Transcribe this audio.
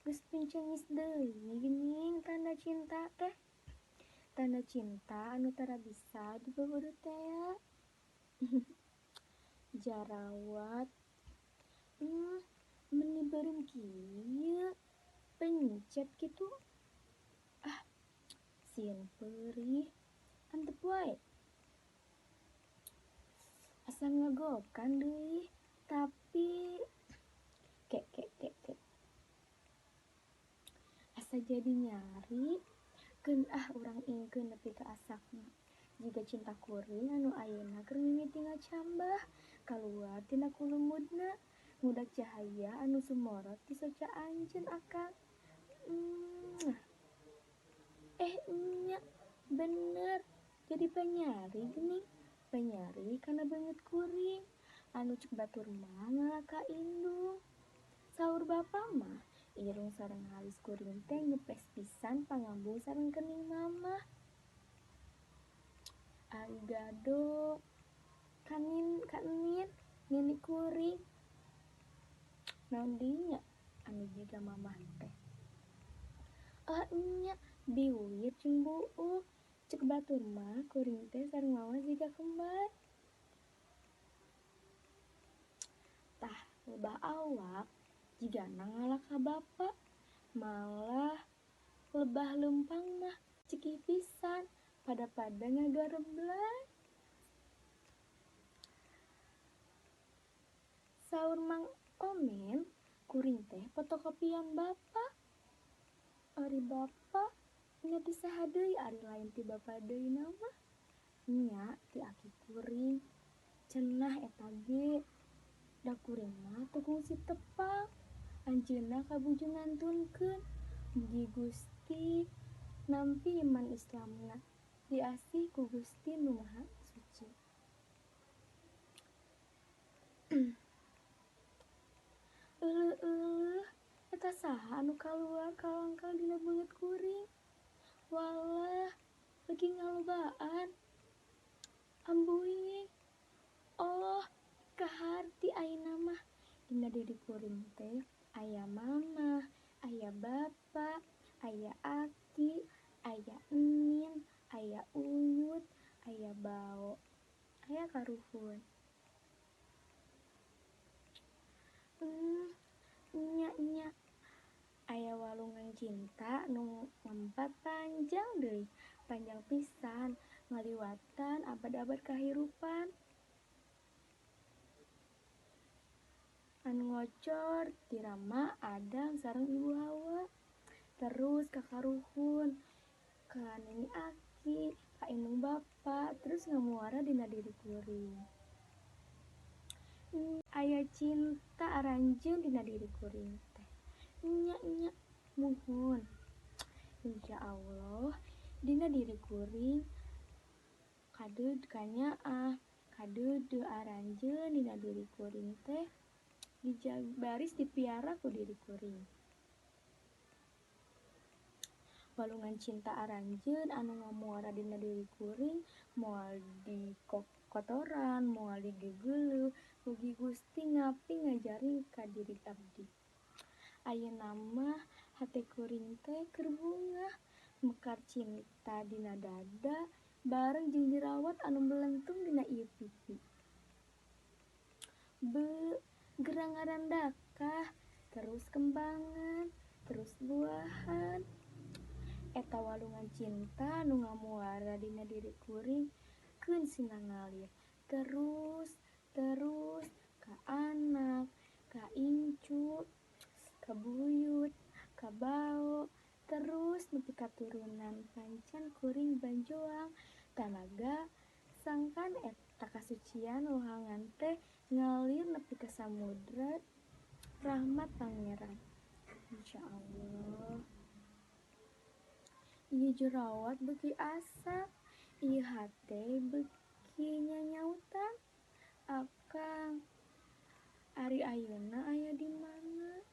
Geus pencengis deui geuning tanda cinta teh. Tanda cinta anu tara bisa dibebeudut tea. Jarawat. Meni beureum kieu pencet kitu. Ah, sieun peurih. Antep wae. Asa ngagokan deui, tapi kek kek kek kek. Asa jadi nyari keun ah urang ingkeun nepi ka asakna. Jiga cinta kuring anu ayeuna keur mimiti ngacambah kaluar tina kulumudna ngudak cahaya anu sumorot ti soca anjeun akang. Nya bener jadi panyari geuning, panyari kana beungeut kuring anu cek batur mah ngalah ka indung. Saur bapa mah irung sareng halis kuring teh ngepes pisan pangambung sareng kening mamah. Ari gado kanin kanin nini kuring naon deui nya anu jiga mamah teh. Ah nya biwir jeung buuk cek batur mah kuring teh sareng mama jiga kembar. Tah lebah awak jigana ngalah ka bapa, malah lebah leumpang mah cekih pisan pada-pada ngagareblay. Saur Mang Omen kuring teh fotokopian bapa. Ari bapa nya ti saha deui ari lain ti bapa deui na mah. Nya ti aki kuring cenah eta ge. Da kuring mah teu kungsi tepang. Anjeunna kabuju ngantunkeun. Mugi Gusti nampi iman Islamna diasih ku Gusti Nu Maha Suci. Euleuh-euleuh eta saha anu kaluar kalangkal dina beungeut kuring. Walah beuki ngalobaan. Ambuing. Oh, kaharti ayeuna mah dina diri kuring teh aya mamah, aya bapa, aya aki, aya enin, aya uyut, aya bao, aya karuhun. Nya nya aya walungan cinta nu ngempat panjang deui, panjang pisan ngaliwatan abad-abad kahirupan. Anu ngocor ti Rama Adam sareng Ibu Hawa, terus ka karuhun, ka nini aki, ka indung bapa, terus ngamuara dina diri kuring. Aya cinta aranjeun dina diri kuring teh. Nya nya muhun. Insya Allah dina diri kuring kadeud kanyaah, kadeudeuh aranjeun dina diri kuring teh baris dipiara ku diri kuring. Walungan cinta aranjeun anu ngamuara dina diri kuring moal di kotoran, moal digegeuleuh, mugi Gusti ngapi ngajaring ka diri abdi. Ayeuna mah hate kuring teh keur bungah, mekar cinta dina dada bareng jeung jerawat anu melentung dina ieu pipi. Be gerang ngarandakah, terus kembangan, terus buahan. Eta walungan cinta nu ngamuara dina diri kuring keun sina ngalir terus terus ka anak, ka incu, ka buyut, ka bao, terus nepi ka turunan pancan kuring banjoang talaga sangkan eta kasucian lohangan teh ngalir nepi ka samudra rahmat Pangeran. Insyaallah. Ieu jerawat beuki asak, ieu hate beuki nyanyautan. Akang, ari ayeuna aya di mana?